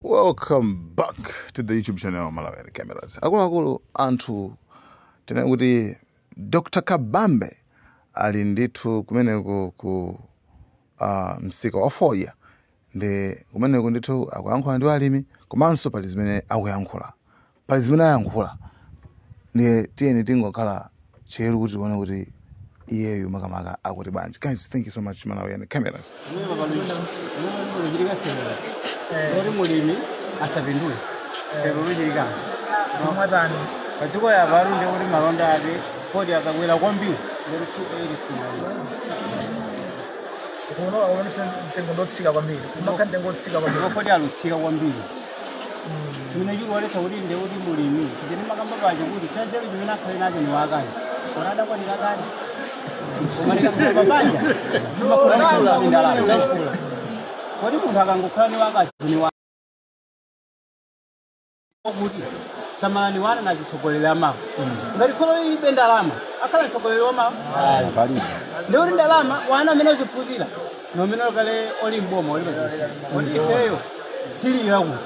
Welcome back to the YouTube channel Malawi Cameras. Akuluakulu anthu tinene kuti Dr. Kabambe ali ndithu kumeneko ku msika wa fodya, ndi kumeneko ndithu akuyankhula ndi alimi, komanso pali zimene akuyankhula, pali zimene ayankhula. Ndiye tiyeni tingokhala tcheru kuti tione kuti iyeyu makamaka akuti bwanji. Guys, thank you so much, Malawi Cameras. Lori mulimi asapindule lero luchilikana simwatani pachiko ya varu ndi kuti malonda ake kodi akakwera kwambiri lero 280 uno aonese mtengo ndotsika kwambiri, umakha mtengo otsika kwambiri, kodi alutsika kwambiri. Chimene chikuonetsa kuti ndi kuti mulimi chine makamba pacho kuti chanzeru chimene akhale nacho ni wakazi kona adakwanira kale koma likakhala pabanja ndalama. Kodi munthu akangokhala ni wakazi ni kuti samalani wana na chitsogolero amawo ngati kholo lilibe ndalama akhala mtsogoleri wamawo ndi kuti ndalama wana amene aziphunzira nomene kale oli mboma oli kodi ifeyo tilira kuti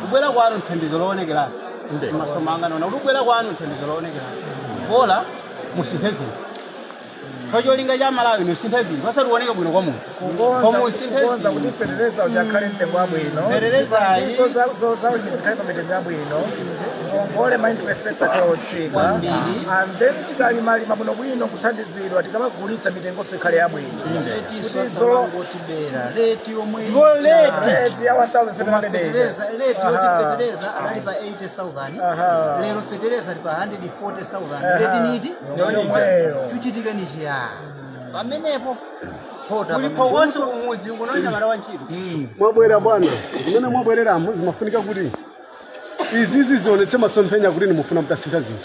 kubwera kwanu nthandizo loonekerani masomo anganoona kuti kubwera kwanu nthandizo loonekerani bola musinthe zinthu chocholinga cha Malawi ni usinthe zinthu pasati bwino kwa munthu kukonza kuti fetereza uchakhale mtengo wabwino, zaulimi zikhale pa mitengo yabwino, ngongole ma interest rates akhale otsika, and then tikalimalima bwinobwino kuthandizidwa tikamagulitsa mitengonso ikhale yabwino. Rate yomwe rate ya 1700 rate yoti fetereza adali pa 80,000 lero fetereza ali pa 140,000 rate niti yomweyo chuchitika ni chiya pamenepo ulipokonso kumudzi unonya mara wantchito. Mwabwera bwana, mmene mwabwereramo zimafunika kuti izizi zionetse masomphenya kuti nimufuna mutasintha zinthu.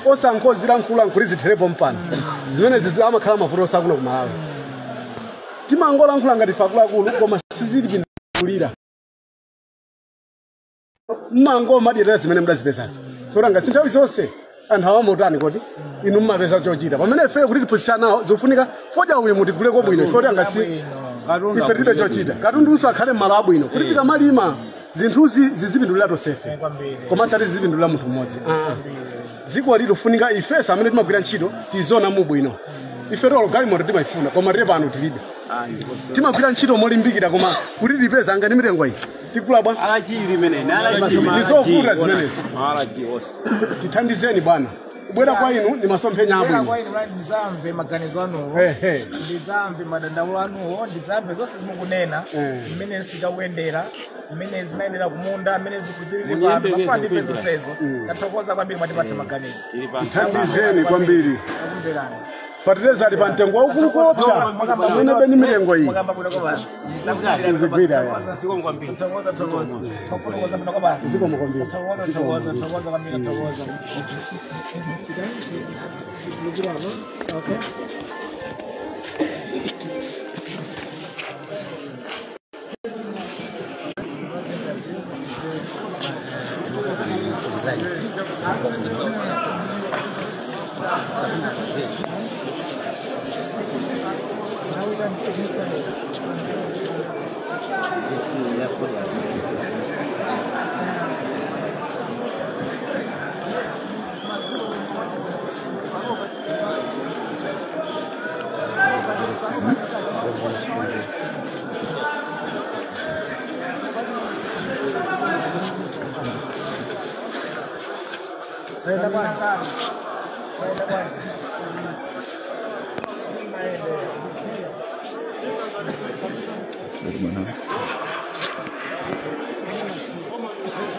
Osankhozira nkuluakulu zitherepo mpano zimene zizi amakhala mavuto osakuno kumalawi. Timangolankhula ngati akuluakulu koma sizilipindulira mmango madyerera zimene mudazipezazo. Sora ngati nthawi zonse anthu awamotani kodi inu mmapeza chochita pamene ifeyo kuti tiphunzitsa nawo zofunika fodya uyu mutiguleko bwino ifoti angasi ife tilibe chochita katunduso akhale mmalo abwino kuti tikamalima zinthuzi zizipindulira tonsefe koma sati zizipindulira munthu mmodzi. Dziko lili ifeso amene timagwira ntchito tiziona mubwino. Ife tolo galimoto timayifuna koma tili pano tilibe. Timagwira ntchito molimbikira koma kuti tipeze angani mitengo iyi tikula bwa nizovuta zimenezo. Tithandizeni bwana, kubwera kwa inu ni masomphenya abwino. Kwa inu ndizamve maganizo anuwo, ndizamve madandaulo anuwo, ndizamve zonse zimukunena mmene zikakuyendera, mmene zinayendera kumunda, mmene zikuzilili pano papa ndimve zonsezo. Tathokoza kwambiri mwatipatsa maganizo. Tithandizeni kwambiri. Takumverani. Fetereza ali pa mtengo waukulu koopsa pamene beni mitengo iyi sizigwira. Zikomo kwambiri. Okay.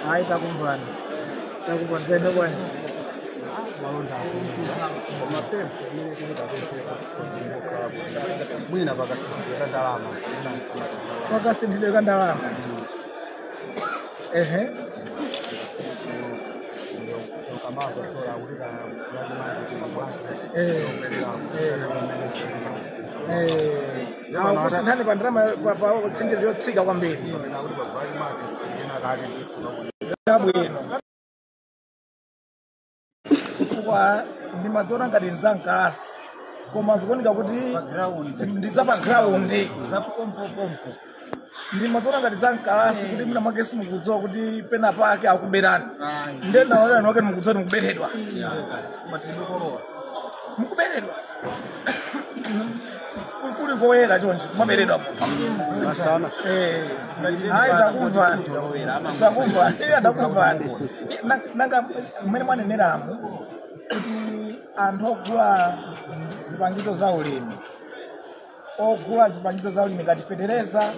Hayi takumvana. Takumvana zendo bwana. Mwina pakasinthidwe ndalama. Pakasinthidwe ndalama. Ehe. Kusinthani pa ndalama pa exchange yotsika kwambiri. Yabwino. Kwa ndimadziona ngati nzankalasi koma zikuoneka kuti ndi za pa ground za pompopompo. Ndimazoona ngati za mkalasi kuti mwina mwake simukudziwa kuti pena pake akuberani. Ndiye ndaona anu wake mukudziwa kuti mukuberedwa. Mukuberedwa. Kuli koyera chonchi kumaberedwa Masana. Ayi takumvani. Takumvani. Iya takumvani. Nanga mmene mwaneneramu kuti anthu ogula zipangizo za ulimi. Ogula zipangizo za ulimi ngati fetereza.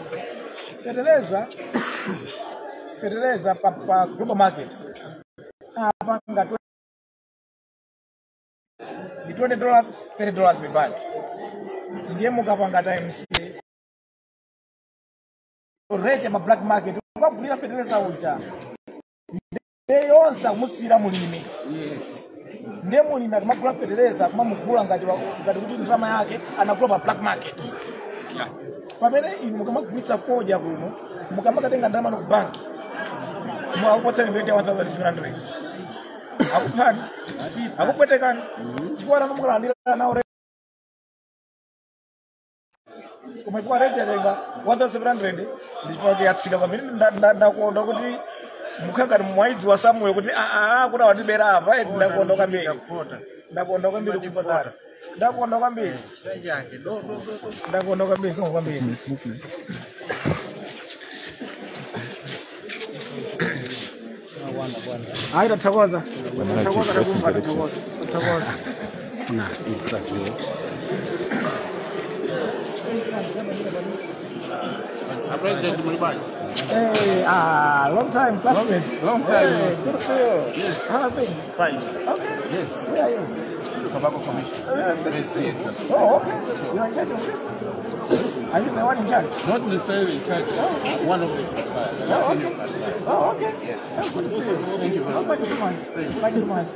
Fetereza pa global market. Apa ngati ndi $20, $30 per bag. Ndiye mukapanga times rate ma black market ukagulira fetereza uja ndiye yonse akumusiyira mulimi. Yes. Ndiye mulimi akamagula fetereza akamamugula ngati kuti ndalama yake anagula pa black market. Pamene inu mukamagulitsa fodya kuno mukamakatenga ndalama ku banki mukakupatsani rate ya 1700 akuphani akupwetekani chifukwa nanu mukalandira nawo koma chifukwa rate yatenga 1700 ndi chifukwa yatsika pamene ndakonda kuti mukhangati mwaidziwa samuyo kuti kuti awatibera apa ndakonda kwambiri. Ndakonda kwambiri kupatala. Ndakonda kwambiri. Ndakonda kwambiri songo kwambiri. Ayi tathokoza. Tathokoza takumva tathokoza. Tathokoza. Na interview. President Mulibai. Hey, long time, classmate. Long time. Hey, good to see you. Yes. How are things? Fine. Okay. Yes. Where are you? Tobacco Commission. Yes. Oh, okay. Sure. You are in charge of this? Are you the one in charge? Not necessarily in charge. Oh. One of the classifiers. Oh, okay. Senior classifier. Oh, okay. Yes. Oh, good to see you. Thank you very much. Thank you so much. Thank you so much.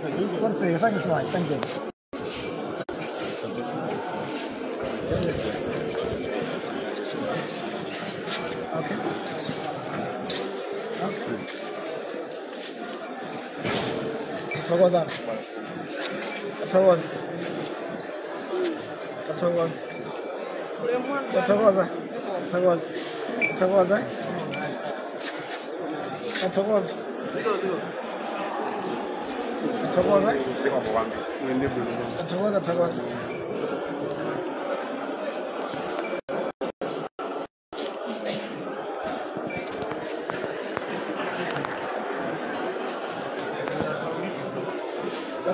Good to see you. Thank you so much. Thank you. Okay. Okay. Thokoza. Thokoza. Thokoza. Thokoza. Thokoza. Thokoza. Thokoza. Thokoza. Thokoza. Thokoza.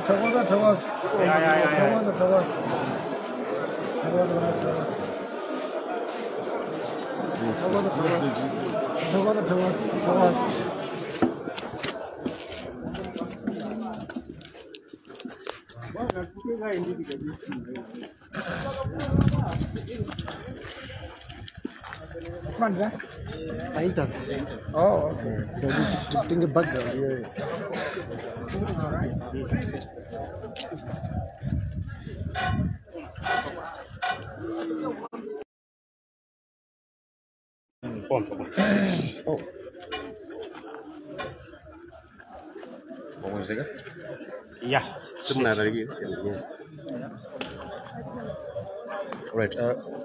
Thokoza, thokoza. Thokoza, thokoza. Thokoza, thokoza. Thokoza, thokoza. Thokoza, thokoza. Thokoza. Mandra? Interview. Oh, okay. Think background. Yeah. Oh. Yeah. All right.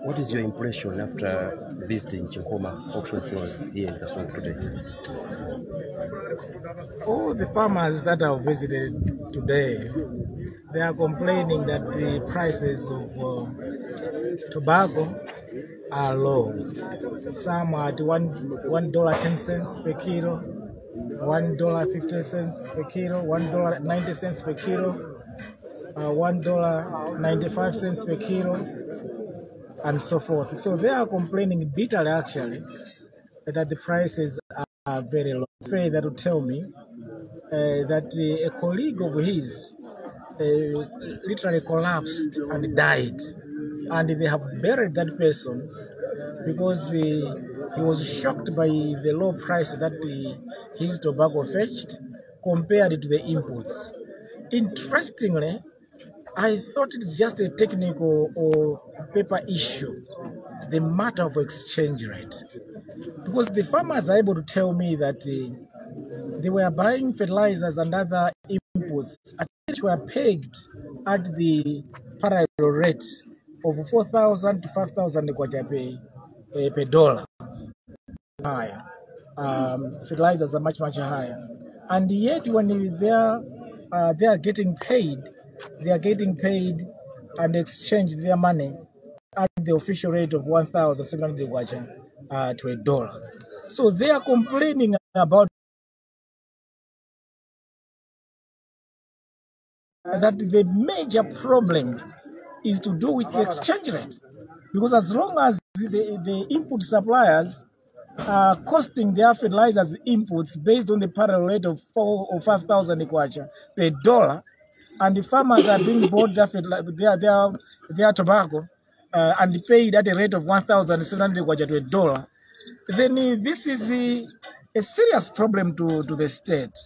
What is your impression after visiting Chinkhoma auction floors here in Kasungu today? All the farmers that I've visited today, they are complaining that the prices of tobacco are low. Some are at $1.10 per kilo, $1.50 per kilo, $1.90 per kilo, $1.95 per kilo, and so forth. So they are complaining bitterly, actually, that the prices are very low. That will tell me that a colleague of his literally collapsed and died, and they have buried that person because he was shocked by the low price that his tobacco fetched compared to the inputs. Interestingly, I thought it's just a technical or paper issue, the matter of exchange rate, because the farmers are able to tell me that they were buying fertilizers and other inputs which were pegged at the parallel rate of 4,000 to 5,000 kwacha per dollar. Higher. Fertilizers are much, much higher. And yet when they are getting paid, they are getting paid and exchange their money at the official rate of 1,700 kwacha to a dollar. So they are complaining about that the major problem is to do with the exchange rate. Because as long as the input suppliers are costing their fertilizers inputs based on the parallel rate of 4 or 5,000 kwacha per dollar, and the farmers are being bought their tobacco and paid at a rate of 1,700 kwacha to a dollar, then this is a serious problem to the state.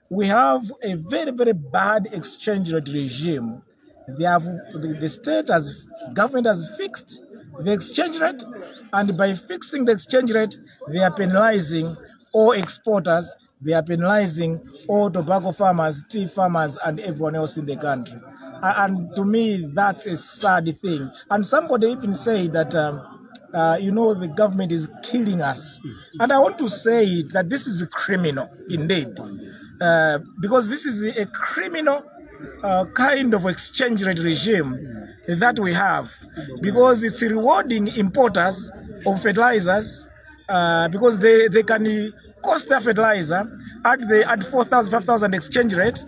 We have a very, very bad exchange rate regime. The state has, government has fixed the exchange rate, and by fixing the exchange rate, they are penalizing all exporters, they are penalizing all tobacco farmers, tea farmers, and everyone else in the country. And to me, that's a sad thing. And somebody even said that, the government is killing us. And I want to say it, that this is criminal indeed, because this is a criminal kind of exchange rate regime that we have, because it's rewarding importers of fertilizers because they can cost their fertilizer at 4,000, 5,000 exchange rate,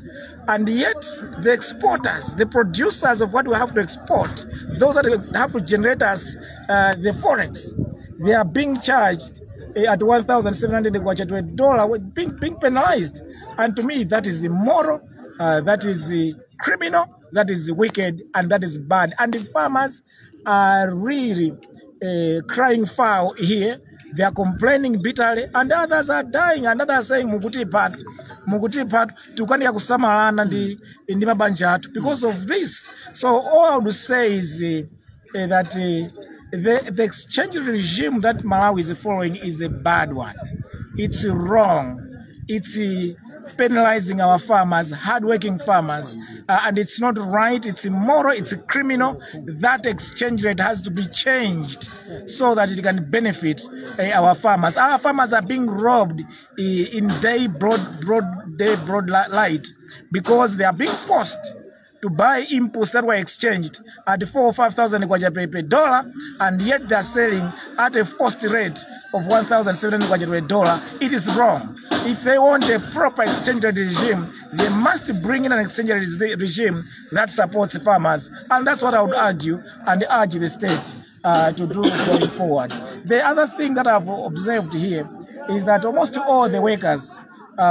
and yet the exporters, the producers of what we have to export, those that have to generate us the forex, they are being charged at 1,700 kwacha to a dollar, being penalized. And to me, that is immoral, that is criminal, that is wicked, and that is bad. And the farmers are really crying foul here. They are complaining bitterly, and others are dying, and others are saying, Mukuti patu, tukanika kusamalana ndi mabanja athu because of this. So all I would say is that the exchange regime that Malawi is following is a bad one. It's wrong. It's penalizing our farmers, hardworking farmers, and it's not right, it's immoral, it's criminal. That exchange rate has to be changed so that it can benefit our farmers. Our farmers are being robbed in broad light because they are being forced to buy inputs that were exchanged at 4,000 or 5,000 kwacha per dollar, and yet they are selling at a forced rate of 1,700 kwacha per dollar. It is wrong. If they want a proper exchange rate regime, they must bring in an exchange rate regime that supports farmers. And that's what I would argue and urge the state to do going forward. The other thing that I've observed here is that almost all the workers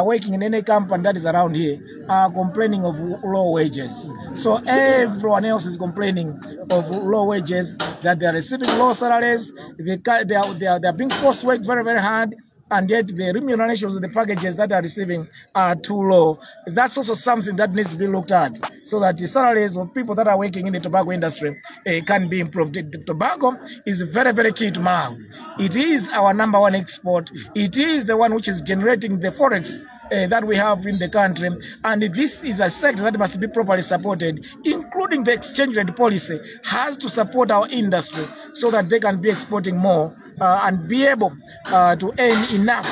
working in any company that is around here are complaining of low wages. So everyone else is complaining of low wages, that they are receiving low salaries, they are being forced to work very, very hard, and yet the remunerations of the packages that they are receiving are too low. That's also something that needs to be looked at, so that the salaries of people that are working in the tobacco industry can be improved. The tobacco is very, very key to Malawi. It is our number one export. It is the one which is generating the forex that we have in the country, and this is a sector that must be properly supported, including the exchange rate policy has to support our industry so that they can be exporting more and be able to earn enough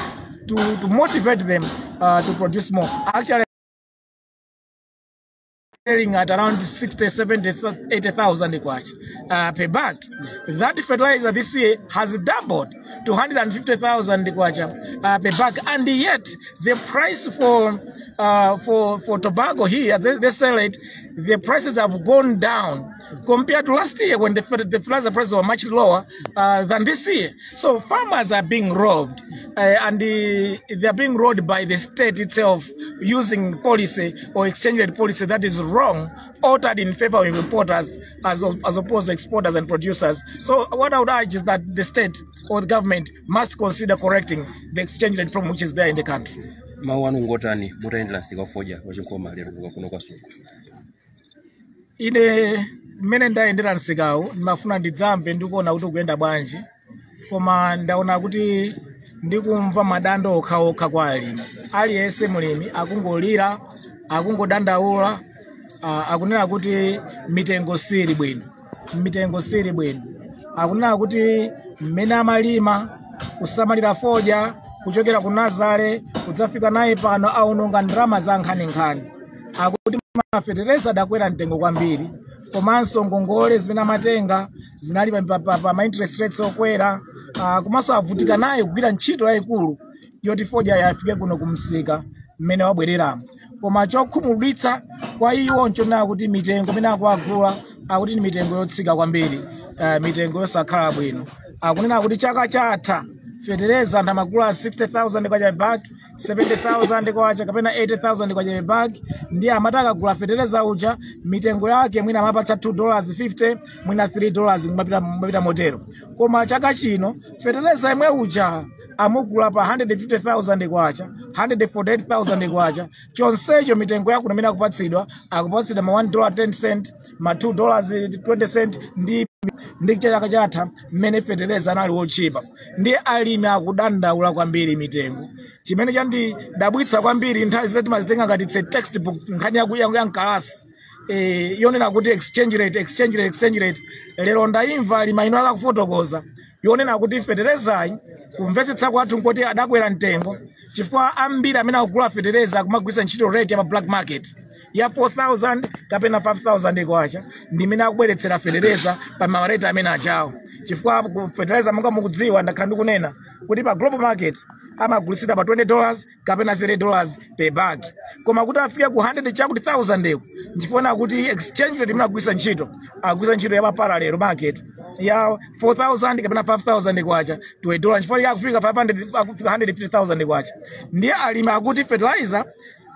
to motivate them to produce more. Actually, selling at around 60, 70, 80,000 kwacha per bag. That fertilizer this year has doubled to 150,000 kwacha per bag, and yet the price for tobacco here, as they sell it, the prices have gone down compared to last year when the fertilizer prices were much lower than this year. So farmers are being robbed, and they are being robbed by the state itself using policy or exchange rate policy that is wrong, altered in favor of importers as opposed to exporters and producers. So what I would urge is that the state or the government must consider correcting the exchange rate problem which is there in the country. Mawu anu ngotani mutayendera msika wa fodya wa Chinkhoma lero kuno Kasungu? Ine mmene ndayendera msikawu ndimafuna ndidzamve ndikuona kuti ukuyenda bwanji, koma ndaona kuti ndikumva madando okhaokha kwa alimi. Aliyense mulimi akungolira, akungodandaula, akunena kuti mitengo sili bwino, mitengo sili bwino. Akunena kuti mmene amalima Kusamalira fodya kuchokera ku Nazare kudzafika naye pano aononga ndalama za nkhaninkhani. Akuti mafetereza adakwera mtengo kwambiri, komanso ngongole zimene amatenga zinali pa interest rates okwera. Komanso avutika naye kugwira ntchito yayikulu yoti fodya yafike kuno kumsika mmene wabwereramo. Koma chokhumudwitsa kwa iwo nchonena kuti mitengo imene akuagula akuti ni mitengo yotsika kwambiri, mitengo yosakhala bwino. Akunena kuti chaka chatha fetereza anthu amagula 60,000 kwacha bag, 70,000 kwacha kapena 80,000 kwacha bag, ndiye amati akagula fetereza uja mitengo yake mwina amapatsa $2.50 mwina $3 mapita motero. Koma chaka chino fetereza imwe uja amugula pa 150,000 kwacha, 148,000 kwacha. Chonsecho mitengo yako imene akupatsidwa akupatsidwa ma $1.10, ma $2.20 ndi chaka chatha mmene fetereza anali wochipa. Ndiye alimi akudandaula kwambiri mitengo. Chimene chandidabwitsa kwambiri, nthawi zina timazitenga ngati it's a textbook, nkhani ya mkalasi, yonena kuti exchange rate, exchange rate, exchange rate. Lero ndayimva alimi ino akakufotokoza yonena kuti feterezayi kumvetsetsa kwathu nkoti adakwera mtengo chifukwa ambiri amene akugula fetereza akumagwiritsa ntchito rate ya pa black market ya 4,000 kapena 5,000 kwacha, ndi imene akubweretsera fetereza pa marate amene achawo. Chifukwa fetereza monga mukudziwa, ndakhala ndikunena kuti pa global market amagulitsidwa pa $20 kapena $30 per bag, koma kuti afike ku 100 chakuti 1000 eko nchifukwa kuti exchange rate imene agwiritsa ntchito agwiritsa ntchito ya pa parallel market ya 4,000 kapena 5,000 kwacha to a dollar, nchifukwa akufika 500 akufika 150,000 kwacha. Ndiye alimi akuti fertilizer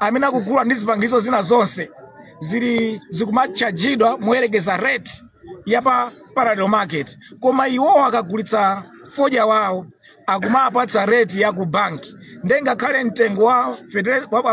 amene akugula ndi zipangizo zina zonse zili zikumachajidwa moyerekeza rate ya pa parallel market, koma iwowo akagulitsa fodya wawo akumapatsa rate ya ku banki. Ndiye ngakhale mtengo wa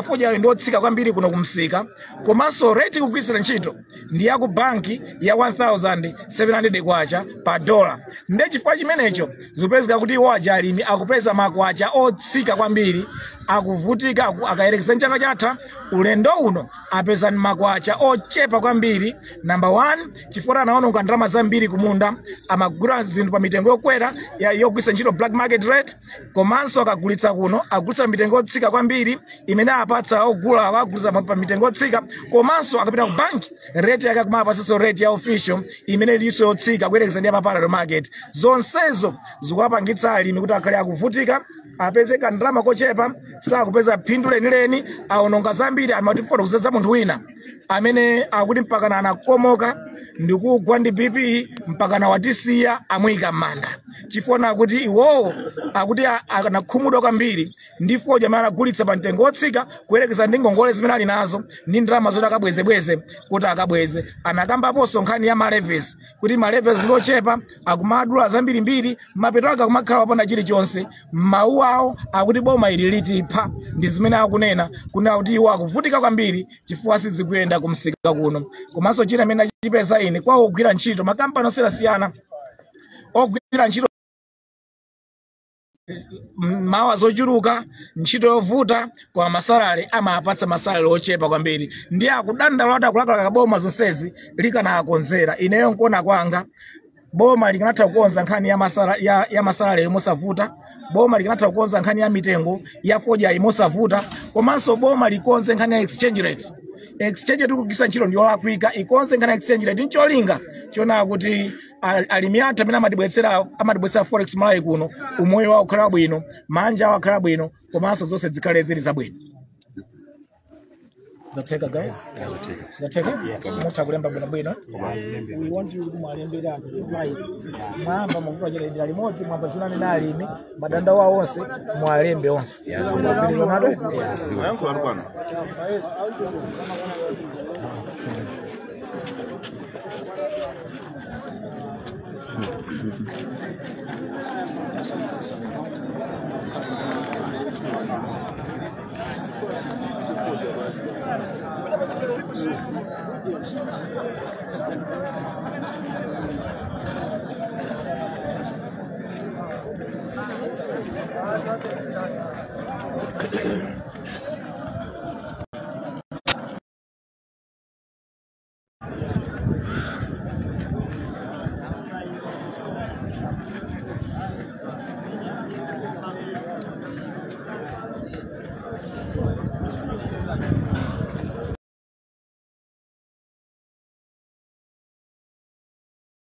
fodya ndi wotsika kwambiri kuno kumsika, komanso rate ikugwiritsira ntchito ndi ya ku banki ya 1,700 kwacha pa dollar. Ndiye chifukwa chimenecho zikupezeka kuti iwo aja alimi akupeza makwacha otsika kwambiri, akuvutika. Akayerekeza chaka chatha ulendo uno apeza makwacha ochepa kwambiri. Number 1, chifukwa anaononga ndalama zambiri kumunda, amagula zinthu pa mitengo yokwera yogwiritsa ntchito black market rate, komanso akagulitsa kuno agulitsa mitengo yotsika kwambiri imene apatsa ogula akagulitsa pa mitengo yotsika, komanso akapita ku banki rate yake akumapatsanso rate ya official imene ilinso yotsika kuyerekeza ndi ya pa parallel market. Zonsezo zikuwapangitsa alimi kuti akhale akuvutika, apeze kandalama kochepa, sakupeza phindu lenileni, aononga zambiri. Amatifotokozera munthu wina amene akuti mpakana anakomoka ndikugwa ndi BP mpakana watisiya amuyika m'manda, chifukwa kuti iwowo akuti anakhumudwa kwambiri ndi fodya amene anagulitsa pa mtengo wotsika kuyerekeza ndi ngongole zimene ali nazo ndi ndalama zoti akabwezebweze kuti akabweze. Anakambaponso nkhani ya maleves kuti maleves ndi ochepa, akumadula zambirimbiri, mapeto ake akumakhala wapanda chilichonse. Mawu awo akuti boma ili litipha, ndi zimene akunena kunena kuti iwo akuvutika kwambiri chifukwa sizikuyenda kumsika kuno. Komanso china amene achipeza ine kwa ogwira ntchito makampani osiyanasiyana ogwira ntchito mawa zochuluka, ntchito yovuta, kwa masalale amapatsa masalale ochepa kwambiri. Ndiye akudandaula kuti akulakalaka boma zonsezi likanakonzera. Ineyo nkuona kwanga boma likanatha kukonza nkhani ya masalale mosavuta, boma likanatha kukonza nkhani ya mitengo ya fodya mosavuta, komanso boma likonze nkhani ya exchange rate. Exchange rate kugwiritsa ntchito ndi yolakwika, ikonze nkhani ya exchange rate ncholinga chona kuti alimi athu amene amatibweretsera forex Malawi kuno umoyo wawo ukhala bwino, manja awo akhala bwino, komanso zonse zikhale zili zabwino. Zatheka guys? Zatheka? Mutha kulemba bwinobwino. We want you kuti mwalembere anthu right. Mwamba mukupa chera dera limodzi, mwamba zimene anena alimi, madandaulo awo onse mwalembe onse. Mayankhula bwana. Kanthu.